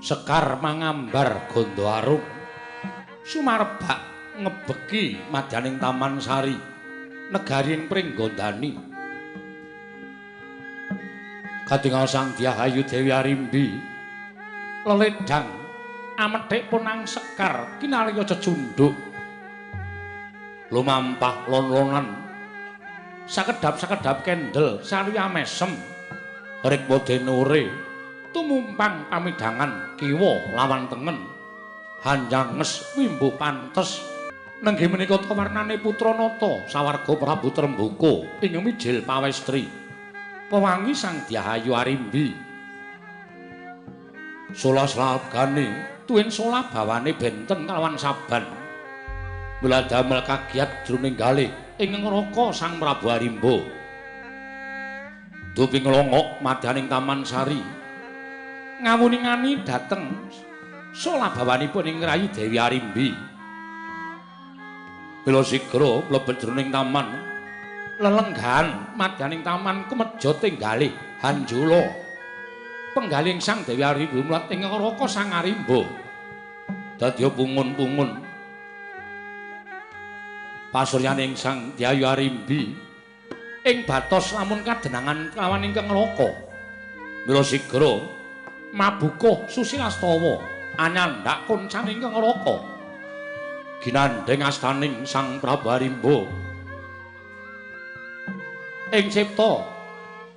Sekar mangambar gandha arum sumarebak ngebeki madyaning Taman Sari negari ing Pringgondani. Katingal Sang Dyah Ayu Dewi Arimbi leledang amethik punang sekar kinalya cecunduk lumampah lon-lonan sakedhap-sakedhap kendel saliya mesem rikma denure tumumpang pamidhangan kiwa lawan tengen hanjanges wimbuh pantes. Nenggih menika warnane putra nata sawarga Prabu Trembaka ing mijil pawestri pewangi Sang Dyah Ayu Arimbi. Sola slagane tuwin sola bawane benten kalawan saban mula damel kagiat jroning galih ing ngraka Sang Prabu Arimba. Dupi nglongok madyaning Taman Sari ngawuningani dhateng sola bawanipun ing rayi Dewi Arimbi. Mila sigra mlebet jroning taman lelenggahan madyaning taman kemeja tenggalih hanjula penggalih Sang Dewi Arimbi mlat ing ngraka Sang Arimba. Dadya pungun-pungun pasuryaning Sang Dyah Ayu Arimbi ing batos lamun kadenangan lawan ingkang ngraka. Mila sigra mabukuh Susilastawa anyandak koncaning ingkang ngraka ginandheng astaning Sang Prabu Arimba. Ing cipta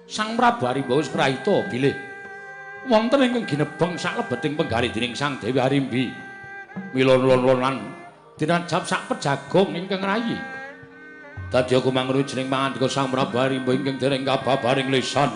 Sang Prabu Arimba wis prahita bilih wonten ingkang ginebeng saklebeting penggalih dening Sang Dewi Arimbi. Mila lon-lonan dinajap sak pejagong ingkang rayi. Dadya kumangru jeneng pangandika Sang Prabu Arimba ingkang dereng kababaring lisan.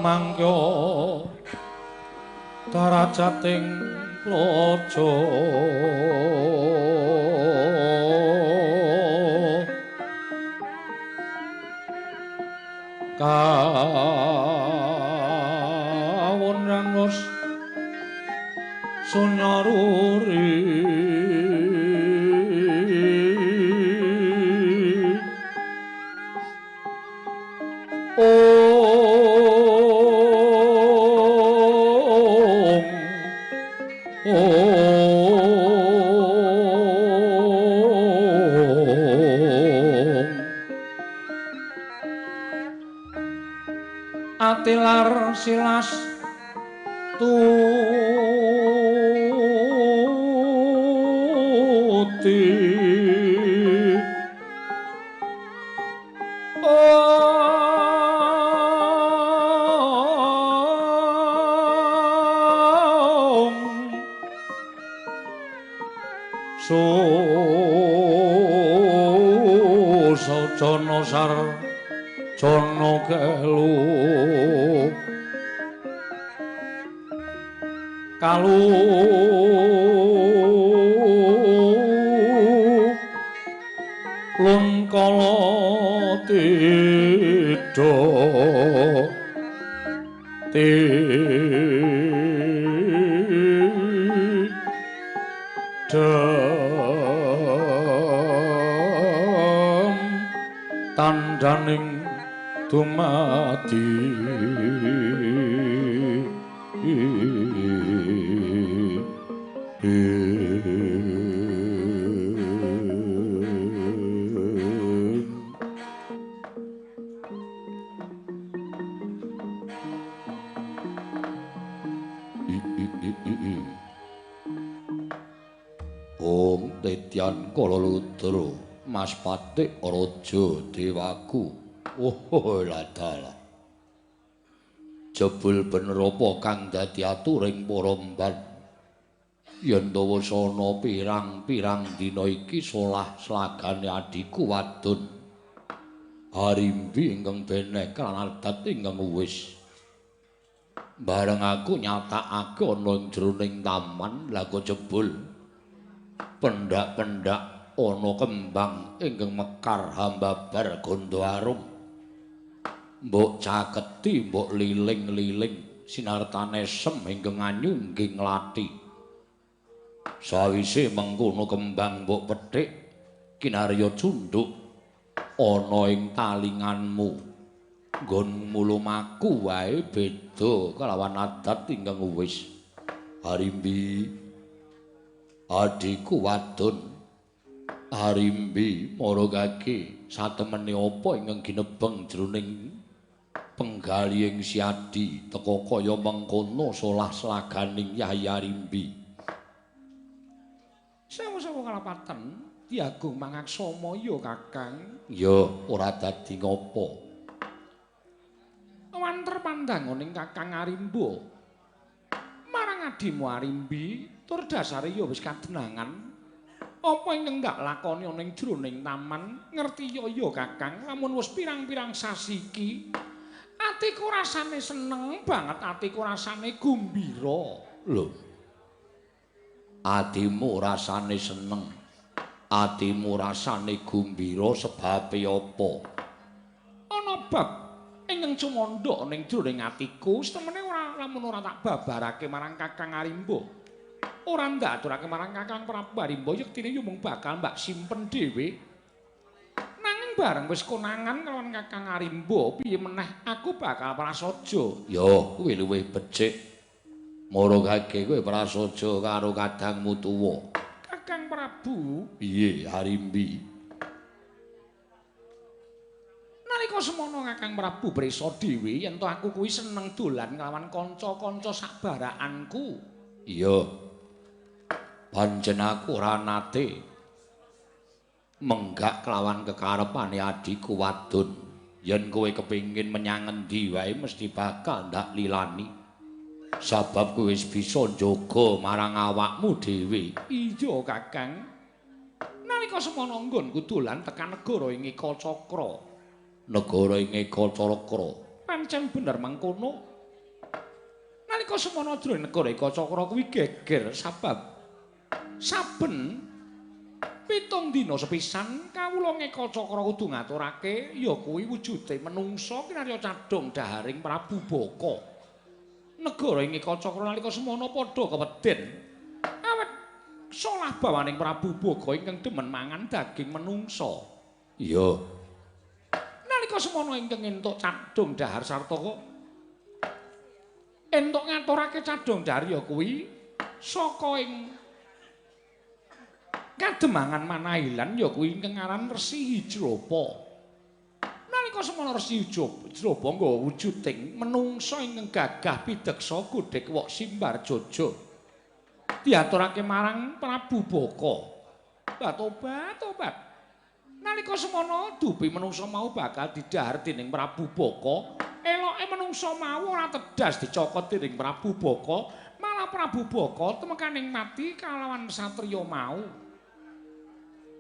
Mangkya darajating praja kawon wis sunyaruri atilar silas tuti om susajana sarjana kelu kalu lun kala tidha tidha. Tandaning dumadi. Om Tetyan Kalaludra Mas Patik Raja Dewaku. Oh ladalah. Jebul bener apa kang dadi aturing para mban? Yen to wis ana pirang-pirang dina iki solah slagane adhiku wadon Harimbi ingkang beneh lan adat ingkang wis. Bareng aku nyatakake ana ing jroning taman, lha kok jebul pendak-pendak ana kembang ingkang mekar hambabar gandha arum. Mbok caketi, mbok liling-liling sinartane sem ingkang anyungging lathi. Sawise mengkono kembang mbok pethik kinarya cunduk ana ing talinganmu. Nggonmu lumaku wae beda kelawan adat ingkang wis. Harimbi, adhiku wadon Harimbi, maragake satemene apa ingkang ginebeng jroning penggalihing Siadi teka kaya mengkono solah slaganing Yayi Harimbi. Sewu-sewu kalapaten Diagung mangaksama ya Kakang. Ya ora dadi ngopo. Wanter pandangoning Kakang Arimba marang adimu Arimbi tur dasare ya wis kadenangan. Apa ingkang ndak lakoni ana ing jroning taman ngerti ya ya Kakang, lamun wis pirang-pirang sasi iki atiku rasane seneng banget, atiku rasane gumbira. Lho, atimu rasane seneng, atimu rasane gumbira sebabe apa? Ana bab ingkang cumandha ning jroning atiku setemene ora lamun ora tak babarake marang Kakang Arimba. Ora ndak aturake marang Kakang Prabu Arimba yektine yo mung bakal mbak simpen dhewe. Nanging bareng wis konangan kelawan Kakang Arimba piye meneh aku bakal prasaja. Ya kuwi luwih becik. Maragake kowe prasaja karo kadangmu tuwa. Kakang Prabu, piye Harimbi? Nalika semono Kakang Prabu prisa dhewe yen to aku kuwi seneng dolan kelawan kanca-kanca sakbarakanku. Iya. Pancen aku ora nate menggak kelawan kekarepane adhiku wadon. Yen kowe kepingin menyang endi wae mesti bakal ndak lilani. Sabab kowe wis bisa njaga marang awakmu dhewe. Iya Kakang. Nalika semono nggonku dolan tekan negara ing Ekacakra. Negara ing Ekacakra. Pancen bener mengkono. Nalika semono jroning negara Ekacakra kuwi geger sabab saben 7 dina sepisan kawula Ekacakra kudu ngaturake ya kuwi wujude menungsa kinarya cadhong daharing Prabu Baka. Negara ing Ekacakra nalika semono padha keweden awet solah bawaning Prabu Baka ingkang demen mangan daging menungsa. Iya. Nalika semono ingkang entuk cadhong dahar sarta entuk ngaturake cadhong dahar ya kuwi saka ing kademangan Manahilan ya kuwi ingkang aran Resi Hijrapa. Nalika semono Resi Hijrapa nggawa wujuding menungsa ingkang gagah pideksa godhek wok simbar jojo. Diaturake marang Prabu Baka. Tobat tobat. Nalika semono dupi menungsa mau bakal didhahar dening Prabu Baka. Eloke menungsa mau ora tedas dicokot dening Prabu Baka, malah Prabu Baka temekaning mati kalawan satriya mau.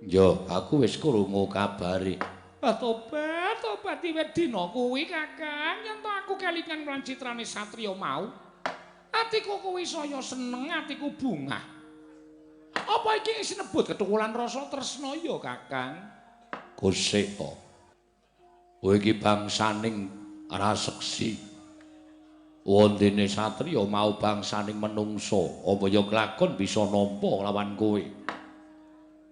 Ya, aku wis krungu kabare. Tobat, tobat diwet dina kuwi Kakang, yen to aku kelingan lan citrane satriya mau, atiku kuwi saya seneng, atiku bungah. Apa iki sinebut kethukulan rasa tresna ya Kakang? Kusik to. Kowe iki bangsaning raseksi. Wondene satriya mau bangsaning menungsa, apa ya kelakon bisa nampa lawan kowe?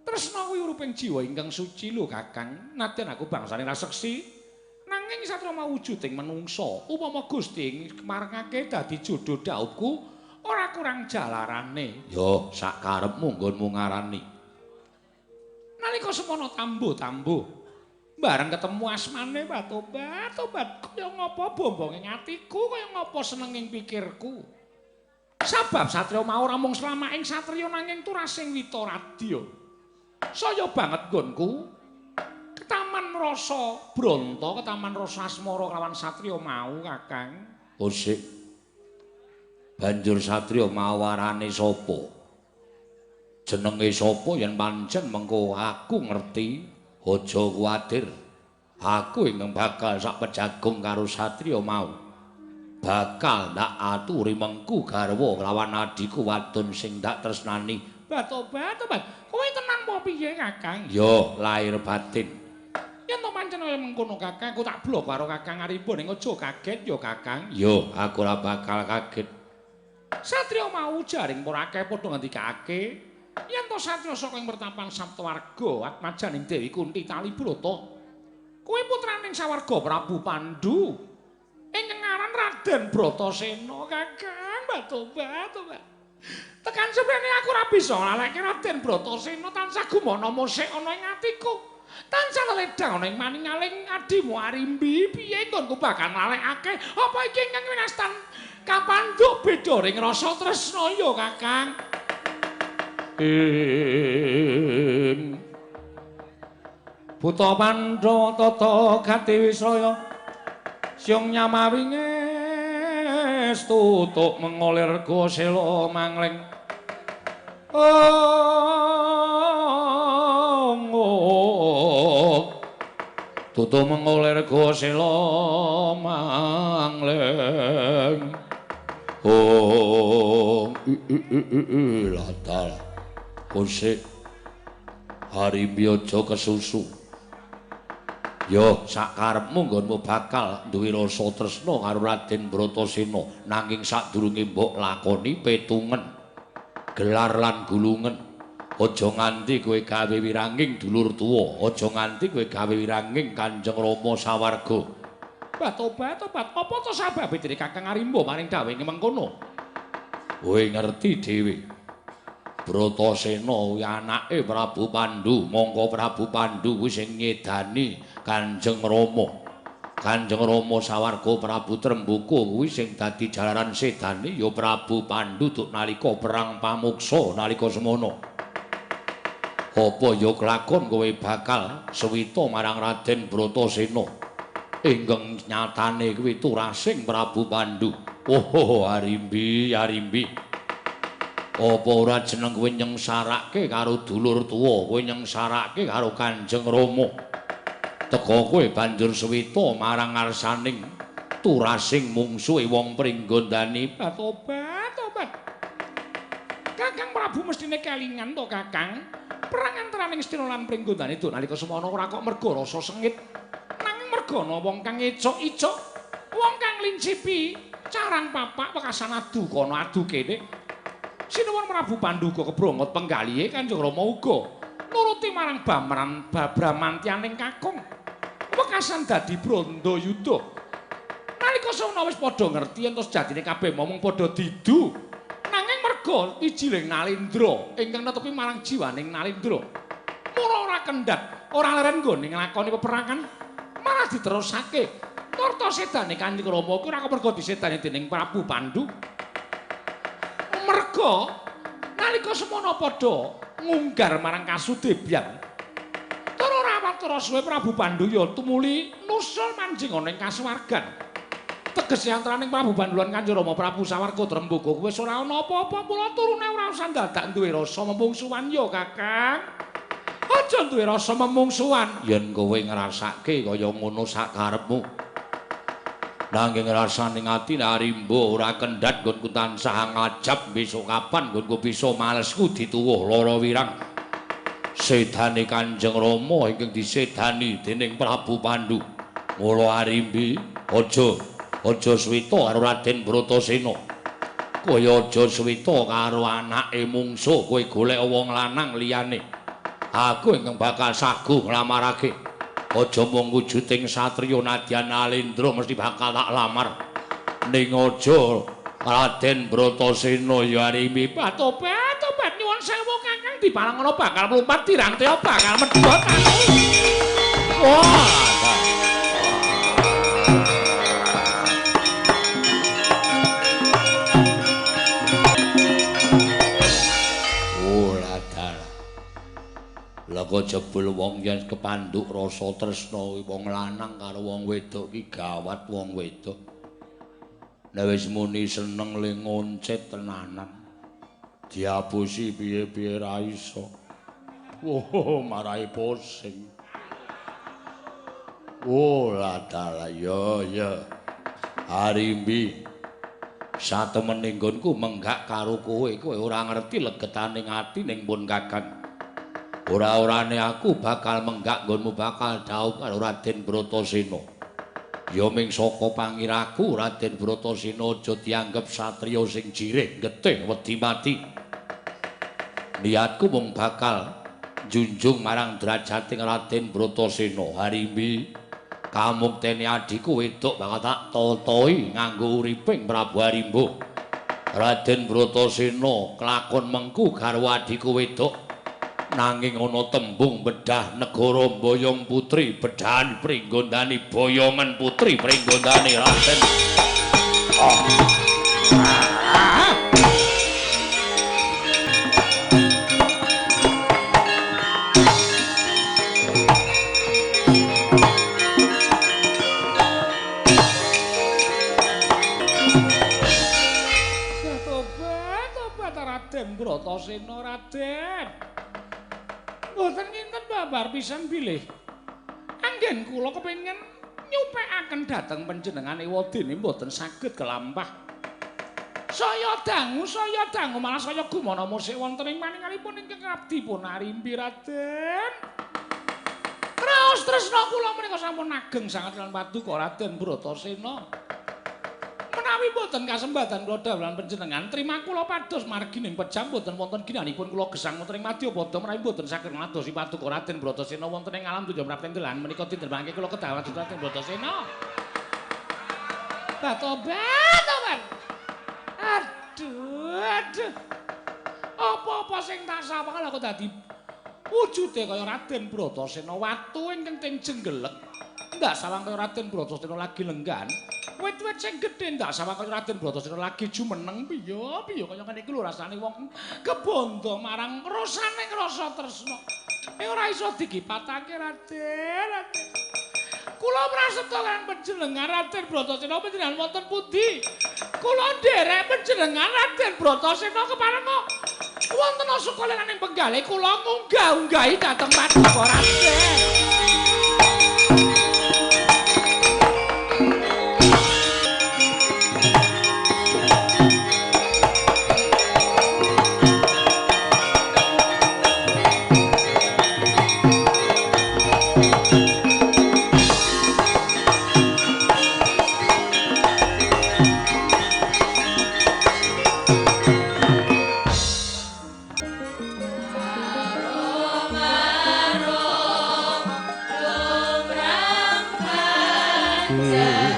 Tresna kuwi Sauruping jiwa ingkang suci lho Kakang. Nadyan aku bangsane raseksi, nanging satriya mau wujuding menungsa. Upama Gusti marengake dadi jodho dhaupku, ora kurang jalarane. Yo, sak karepmu nggonmu ngarani. Nalika semono tambuh-tambuh, bareng ketemu asmane tobat-tobat kaya ngapa bombonge atiku, kaya ngapa senenging pikirku. Sabab satriya mau ora mung slamaking satriya nanging turasing wita radya. Saya banget nggonku ketaman rasa bronto, ketaman rasa asmara kelawan satriya mau Kakang. Osik. Banjur satriya mau arane sapa? Jenenge sapa yen pancen mengko aku ngerti, aja kuwatir. Aku ingkang bakal sak pejagung karo satriya mau. Bakal ndak aturi mengku garwa kelawan adhiku wadon sing ndak tresnani. Tobat-tobat. Kowe tenan apa piye Kakang? Yo, lahir batin. Yen to pancen kaya mengkono Kakang, aku tak blok karo Kakang Arimba ning aja kaget yo Kakang. Yo, aku ora bakal kaget. Satriya mau jaring ora akeh padha ngendikake yen to satriya saka ing pertapan Saptawarga atmajaning Dewi Kunti Talibrata. Kowe putraning sawarga Prabu Pandu. Ing ngaran Raden Bratasena Kakang. Tobat-tobat. Tekan seprene aku ora bisa nglaleke Raden Bratasena tansah gumana musik ana ing atiku. Tansah leledang ana ing maningaling adimu Arimbi, piye nggonku bakal nglalekake apa iki ingkang winastan kapandhuk beda ring rasa tresna ya Kakang. Ing Buta Pandhawa tata gati wisraya siung nyamawinge tutuk mengolir gosela mangling. Oh, tutuk mengolir gosela mangling. Oh, latal kosik Harimbi aja kesusu. Yo, sakarepmu nggonmu bakal duwe rasa tresna karo Raden Bratasena, nanging sadurunge mbok lakoni petungen, gelar lan gulungen. Aja nganti kowe gawe wiranging dulur tuwa, aja nganti kowe gawe wiranging Kanjeng Rama sawarga. Tobat-tobat, apa to sababe dene Kakang Arimba maring dawuhe mengkono? Kowe ngerti dhewe. Bratasena kuwi anake Prabu Pandu, mongko Prabu Pandu kuwi sing nyedani Kanjeng Rama. Kanjeng Rama sawarga Prabu Tremboko kuwi sing dadi jalaran sedane ya Prabu Pandu duk nalika perang pamuksa nalika semono. Apa ya kelakon kowe bakal suwita marang Raden Bratasena ingkang nyatane kuwi turasing Prabu Pandu. Oh, Arimbi, Arimbi. Apa ora jeneng kowe nyengsarake karo dulur tuwa, kowe nyengsarake karo Kanjeng Rama. Teka kowe banjur suwita marang ngarsaning turasing mungsuhe wong Pringgondani. Tobat-tobat. Kakang Prabu mestine kelingan to Kakang. Perang antaraning Astina lan Pringgondani duk nalika semono ora kok merga rasa sengit. Nanging merga ana wong kang ecok-icok, wong kang lincipi carang papak wekasan adu kono adu kene. Sinuwun Prabu Pandu uga kebrongot penggalihe Kanjeng Rama uga nuruti marang Bamran Bramantyaning kakung. Wekasan dadi Brandayuda. Nalika semono wis padha ngerti yen to sejatine kabeh momong padha didu. Nanging merga wijiling Nalendra ingkang netepi marang jiwaning Nalendra. Mula ora kendhat, ora leren nggone nglakoni peperangan, malah diterusake. Turta sedane Kanjeng Rama kuwi ora merga disedani dening Prabu Pandu. Merga nalika semono padha ngunggar marang Kasudebyan. Tur ora watara suwe Prabu Pandu ya tumuli nusul manjing ana ing kasuwargan. Tegese antaraning Prabu Pandu lan Kanjeng Rama Prabu sawarga Tremboko kuwi wis ora ana apa-apa, mula turune ora usah dadak duwe rasa memungsuhan ya Kakang. Aja duwe rasa memungsuhan yen kowe ngrasake kaya ngono sakarepmu. Nanging rasane ati Arimba ora kendhat nggonku tansah ngajab besok kapan nggonku bisa malesku dituwuh lara wirang. Sedane Kanjeng Rama ingkang disedani dening Prabu Pandu. Mula Arimbi aja aja suwita karo Raden Bratasena. Kaya aja suwita karo anake mungsuh, kowe golek wong lanang liyane. Aku ingkang bakal saguh nglamarake. Aja mung wujuding satriya nadyan Alendra mesti bakal tak lamar. Ning aja Raden Bratasena ya Arimbi. Tobat, tobat nyuwun sewu Kakang diparangono bakal mlumpat dirantea bakal medhot aku. Wah. Lah kok jebul wong yen kepandhuk rasa tresna wong lanang karo wong wedok ki gawat wong wedok. Nek wis muni seneng le ngoncet tenanan. Diapusi piye-piye ra iso. Oh, marai pusing. Oh, ladala ya ya. Arimbi satemene nggonku menggak karo kowe, kowe ora ngerti legetane ati ning pun Kakang. Ora-orane aku bakal menggak nggonmu bakal dhaup karo Raden Bratasena. Ya ming saka pangiraku Raden Bratasena aja dianggep satriya sing jirih getih wedi mati. Niatku mung bakal njunjung marang drajating Raden Bratasena. Harimbi kamuktene adhiku wedok bakal tak totoi nganggo uriping Prabu Harimba. Raden Bratasena kelakon mengku garwa adhiku wedok. Nanging ana tembung bedah negara mboyong putri bedahan pringgondani boyongan putri pringgondani Raden. Tobat, tobat Raden Bratasena Raden. Mboten kinten babar pisan bilih anggen kula kepengin nyupekaken dhateng panjenengan ewadene mboten saged kelampah. Saya dangu malah saya gumana musik wonten ing paningalipun ingkang abdi pun Arimbi Raden. Kraos tresna kula menika sampun ageng sanget lan paduka Raden Bratasena. Menawi mboten kasembatan kula dhawuh lan panjenengan trima kula pados margi ning pejam mboten wonten ginanipun kula gesang wonten ing madyapada menawi mboten saged ngladosi paduka Raden Bratasena wonten ing alam donya prapten dalan menika dinten mangke kula kedah Raden Bratasena. Tobat, tobat. Aduh, aduh. Apa-apa sing tak sawang aku dadi wujude kaya Raden Bratasena watu ingkang teng jenggelek. Ndak sawang kaya Raden Bratasena lagi lenggan. Wit-wit sing gedhe ndak sawang kaya Raden Bratasena lagi jumeneng piye piye kaya ngene iki lho rasane wong kebondo marang rasane rasa tresna. Ora iso digipatake Raden, Raden. Kula prasetya kang panjenengan Raden Bratasena panjenengan wonten pundi? Kula nderek panjenengan Raden Bratasena keparenga wonten sukalelaning penggalih kula ngunggah-unggahi dhateng paduka Raden. Yeah.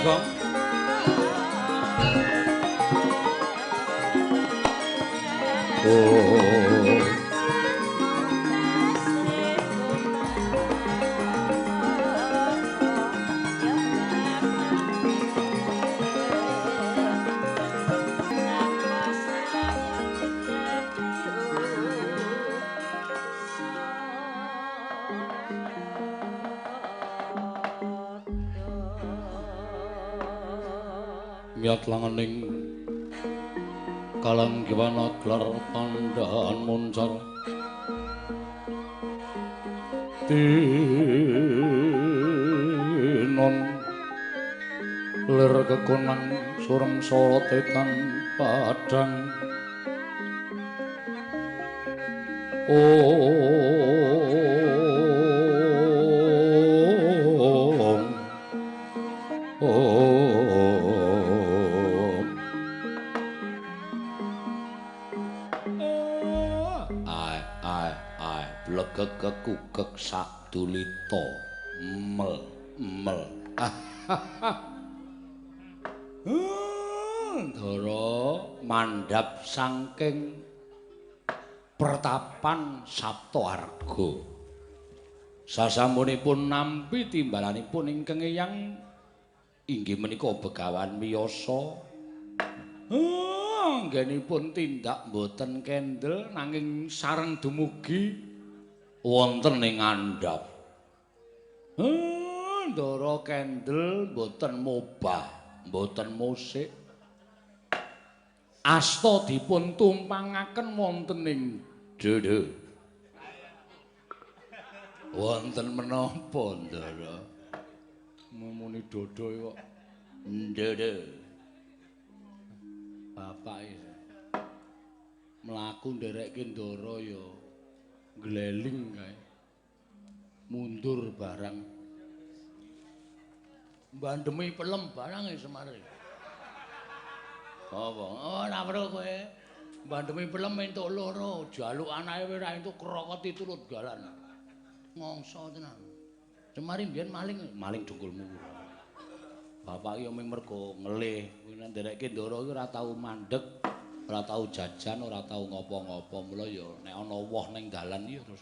Bagong. Oh. Miyat langening kalang giwana glar pandhahan muncar tinon lir kekonang surem sorotetan padang. Om Om ai ai ai blegek kekugek sadulita mel mel. Ndara mandhap saking pertapan Saptaarga. Sasampunipun nampi timbalanipun ingkang eyang inggih menika Begawan Wiyasa. Anggenipun tindak mboten kendel nanging sareng dumugi wonten ing ngandhap. Ndara kendel mboten mobah, mboten musik. Asta dipun tumpangaken wonten ing dada. Wonten menapa, Ndara? Muni dada kok ndada. Bapak iki mlaku nderekke Ndara ya gleling kae. Mundur barang. Mbandemi pelem barang e Semar. Apa? Ora perlu kowe. Mbandemi pelem entuk loro, jaluk anake ora entuk krokoti turut galan. Ngongso tenan. Semari mbiyen maling, maling dengkulmu. Bapak iki mung mergo ngelih, kuwi nek nderekke Ndara iki ora tau mandeg, ora tau jajan, ora tau ngopo-ngopo. Mula ya nek ana woh ning dalan iki terus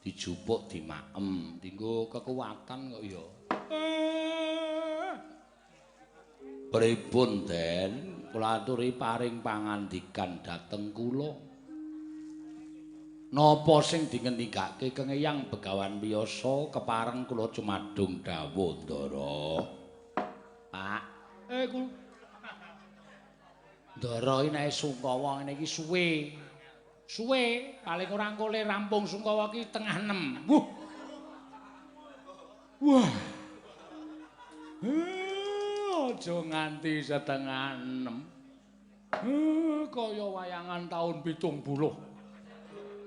dijupuk dimaem, dinggo kekuatan kok ya. Pripun, Den? Kula aturi paring pangandikan dhateng kula. Napa sing dingendikake Kang Eyang Begawan Wiyasa kepareng kula cumadung dawuh, Ndara? Pak, kula Ndara iki nek sungkawa ngene iki suwe. Suwe, paling ora engko le rampung sungkawa iki 5:30. Wuh. Wah. Aja nganti 5:30. Kaya wayangan taun 70.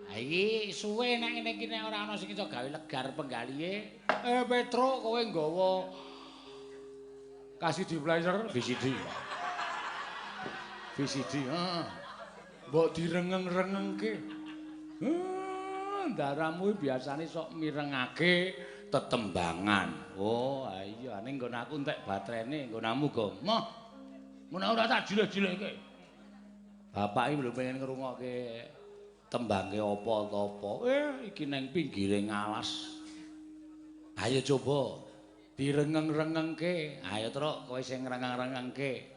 Ha iki suwe nek ngene iki nek ora ana sing iso gawe legar penggalihe. Petruk kowe nggawa KCD player VCD. VCD, heeh. Mbok direngeng-rengengke. Ndaramu biasane sok mirengake tetembangan. Oh, iya ning nggon aku entek baterene, nggonamu go. Moh. Mun ora tak jilih-jilihke. Bapak iki lho pengen ngrungokke tembangke apa ta apa. Iki nang pinggire ngalas. Ayo coba direngeng-rengengke. Ayo Truk, kowe sing ngrengeng-rengengke.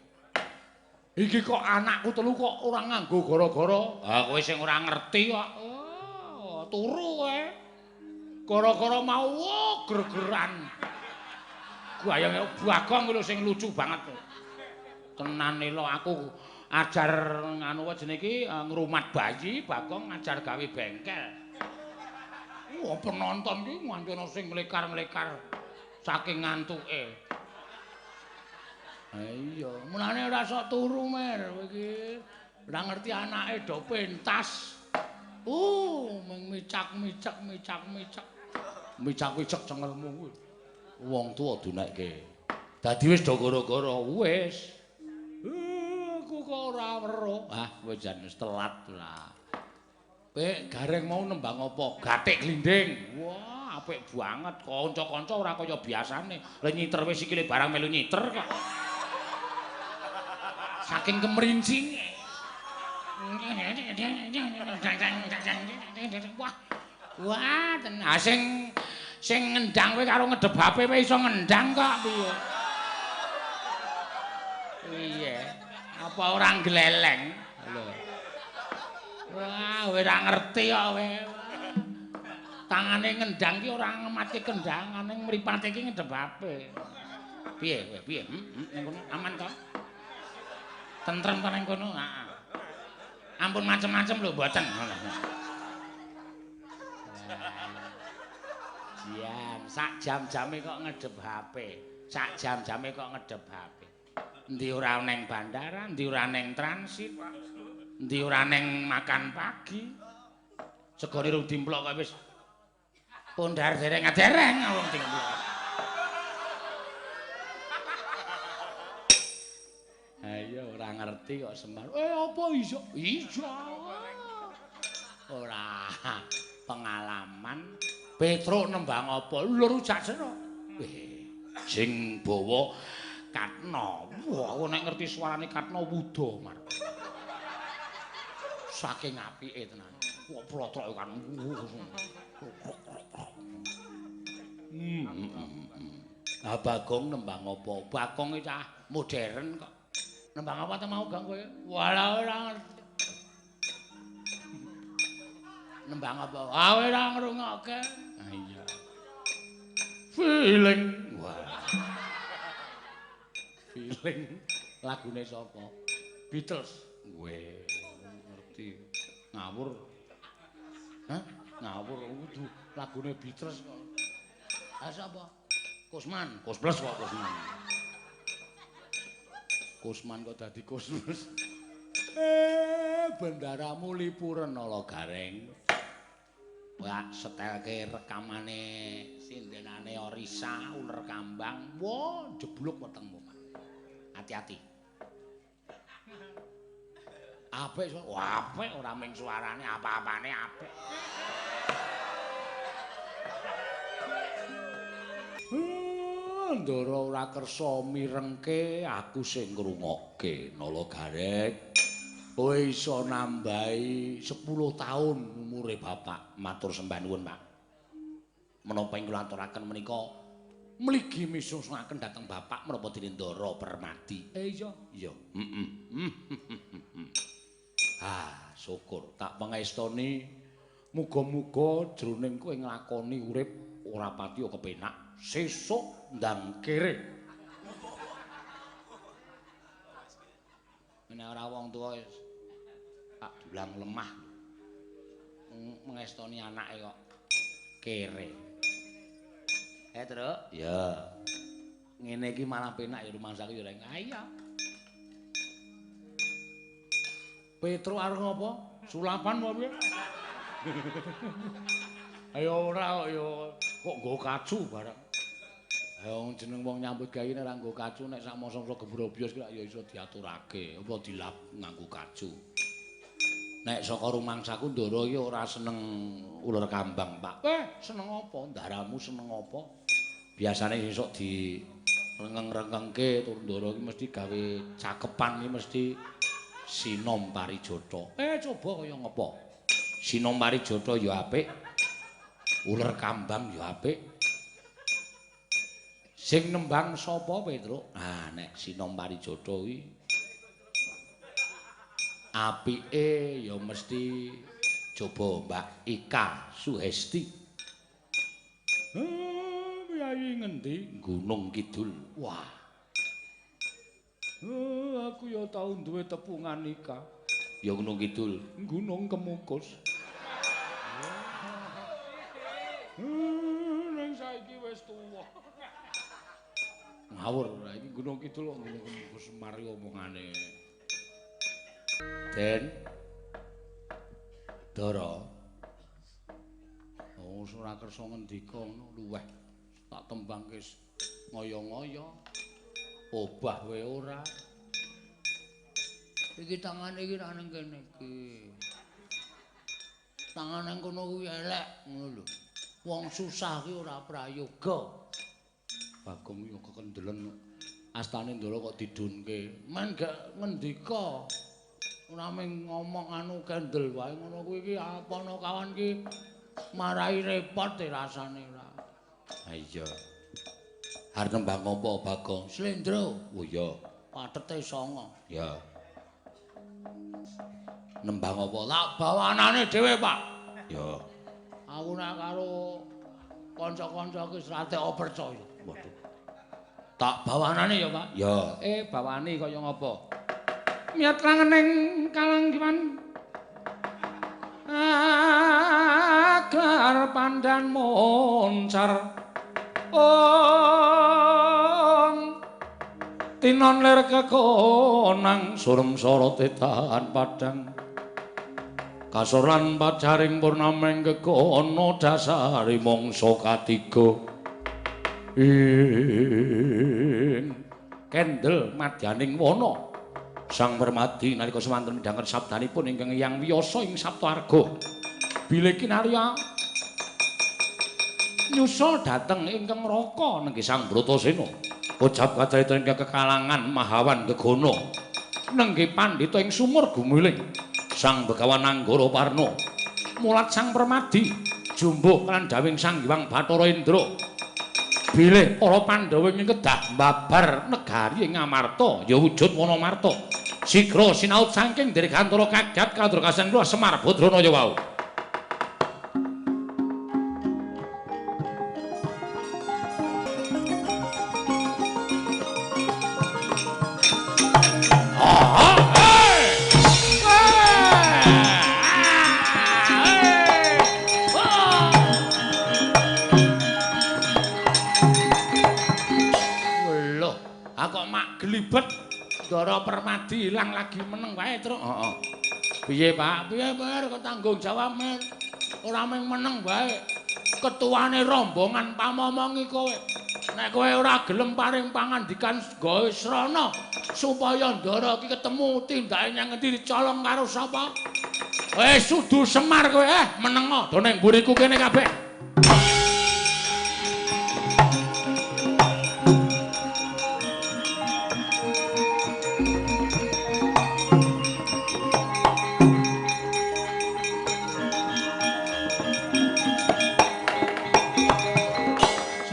Iki kok anakku telu kok ora nganggo gara-gara. Ah, kowe sing ora ngerti kok. Oh, turu kowe. Gara-gara mau gregeran. Gayane Bagong lho sing lucu banget. Tenan lho aku ajar nganu apa jenenge iki ngrumat bayi, Bagong ngajar gawe bengkel. Wah, penonton iki nganti ana sing mlekar-mlekar saking ngantuke. Ha iya, mulane ora sok turu mer kowe iki. Ora ngerti anake do pentas. Mung micak-micak micak-micak. Micak-micak cengelmu kuwi. Wong tuwa dunekke. Dadi wis do gara-gara wis. Aku kok ora weruh. Ah, kowe jan wis telat ora. Pek gareng mau nembang apa? Gathik glinding. Wah, Wah, apik banget. Kanca-kanca ora kaya biasane. Lah nyiter wis sikile barang melu nyiter kok. Saking kemrincinge. Wah. Wah, tenan sing ngendang kowe karo ngedep HP kowe iso ngendang kok piye? Piye? Apa ora gleleng? Lho. Wah, kowe ora ngerti kok kowe. Tangane ngendang ki ora ngematke kendangan, ning mripate ki ngedep HP. Piye kowe? Piye? Ning kono aman to? Tentrem to ning kono? Heeh. Ampun macem-macem lho mboten. Jian, sak jam-jame kok ngedep HP. Sak jam-jame kok ngedep HP. Endi ora neng bandara, endi ora neng transit, endi ora neng makan pagi. Segone rung dimplok kok wis pondar dereng adereng wong dimplok. Ayo ora ngerti kok Semar. Apa iso? Iso. Ora pengalaman. Petruk nembang apa? Lho rujak sera. Sing bawa Katno. Wah, aku nek ngerti suarane Katno wuda, Mar. Saking apike tenan. Kok plotrok kan. Ah Bagong nembang apa? Bagong iki cah modern kok. Nembang apa ta mau Gang kowe? Walah ora ngerti. Nembang apa? Ah ora ngrungokke. Ah iya. Feeling. Wah. Feeling lagune sapa? Beatles. Weh, ngerti. Ngawur. Hah? Ngawur kudu lagune Beatles kok. Ah sapa? Kusman. Kusplus kok Kusman. Kusman kok dadi Kusplus. Bendaramu lipuren ala Gareng. Wah, setelke rekamane sindenane Orisa uler kambang. Wah, jeblok wetengmu. Hati-hati. Apik, wah apik ora mung suarane, apa-apane apik. Ndara ora kersa mirengke, aku sing ngrungokke. Nala Gareng. Kowe iso nambahi 10 taun umure bapak. Matur sembah nuwun, Pak. Menapa ing kula aturaken menika mligi misusunaken dhateng bapak menapa dene Ndara Permadi. Iya, iya. Heeh. Ah, syukur tak pangestoni. Muga-muga jroning kowe nglakoni urip ora patiya kepenak. Sesuk ndang kere. Nek ora wong tuwa tak dulang lemah. Mengestoni anake kok kere. Truk. Ya. Ngene iki malah penak ya rumangsaku ya reng. Ah iya. Petruk arep ngopo? Sulapan apa piye? Ayo ora kok ya kok nggo kacu bareng. Ayo jeneng wong nyambut gawe nek ora nggo kacu nek sak masa-masa gebrobiyos ki ya iso diaturake apa dilap nganggo kacu. Nek saka rumangsaku Ndara iki ora seneng uler kambang, Pak. Seneng apa? Ndaramu seneng apa? Biasane sesuk di rengeng-rengengke tur Ndara iki mesti gawe cakepan iki mesti Sinom Parijata. Coba kaya ngopo? Sinom Parijata ya apik. Uler kambang ya apik. Sing nembang sapa, Petruk? Ah, nek Sinom Parijata kuwi apike ya mesti coba Mbak Ika Suhesti. Piyayi ngendi? Gunung Kidul. Wah. Aku ya tau duwe tepungan Ika. Ya Gunung Kidul, Gunung Kemukus. Ning saiki wis tuwa. Ngawur, iki Gunung Kidul kok Gunung Kemukus mari omongane. Den Dara. Oh, ora kersa ngendika ngono luweh. Tak tembangke ngoyo-ngoyo. Obah wae ora. Iki tangane iki ra ning kene iki. Tangane kono kuwi elek ngono lho. Wong susah ki ora prayoga. Bagong yo kekendelen astane Ndara kok didunke. Men gak ngendika. Ora mung ngomong anu kendel wae ngono kuwi iki apa ana kawan ki marai repot e rasane ora. Ha iya. Arep nembang apa Bagong? Slendro. Oh iya. Patete 9. Ya. Nembang apa? Tak bawanane dhewe, Pak. Ya. Aku nek karo kanca-kanca iki sratek percaya. Waduh. Tak bawanane ya, Pak? Ya. Bawane kaya ngapa? Miyat langening kalanggiwan agar pandan moncar ong tinon lir kekonang surem sorote tahan padang kasoran pacaring purnameng kekono dasari mangsa katiga ing kendel madyaning wana. Sang Permadi nalika semanten midhanget sabdanipun ingkang Hyang Wiyasa ing Saptaarga bilih kinarya nyusul dhateng ingkang Raka nenggih Sang Bratasena ucap kacarita ingkang kekalangan Mahawan Gegana nenggih pandhita ing sumur gumiling Sang Begawan Anggara Parna mulat Sang Permadi jumbuh lan dawing Sang Hyang Bathara Indra bilih para Pandhawa ing kedah mbabar negari ing Amarta ya wujud Wanamarta sigra sinaut saking dirgantara kagat kadrokasan kula Semar Badranaya wau. Lho, aku mak glibet Ndara Permadi ilang lagi meneng wae, Truk. Heeh. Piye, Pak? Piye, Mer? Kok tanggung jawab, Mer? Ora mung meneng wae. Ketuane rombongan pamomongi kowe. Nek kowe ora gelem paring pangandikan gawe srana supaya Ndara iki ketemu tindake nyang ngendi dicolong karo sapa? Wis sudu Semar kowe, menengo do ning mburiku kene kabeh.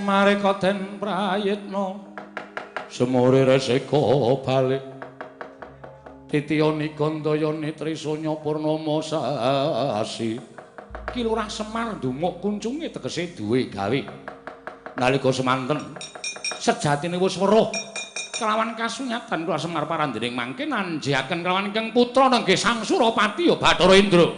Mareka den prayitna semure resika balik titiyani gandayani trisanya purnama sasi. Ki Lurah Semar ndumuk kuncunge tegese duwe gawe. Nalika semanten sejatine wis weruh kelawan kasunyatan Lurah Semar parandening mangke nanjiaken kelawan ingkang putra nenggih Sang Surapati ya Bathara Indra.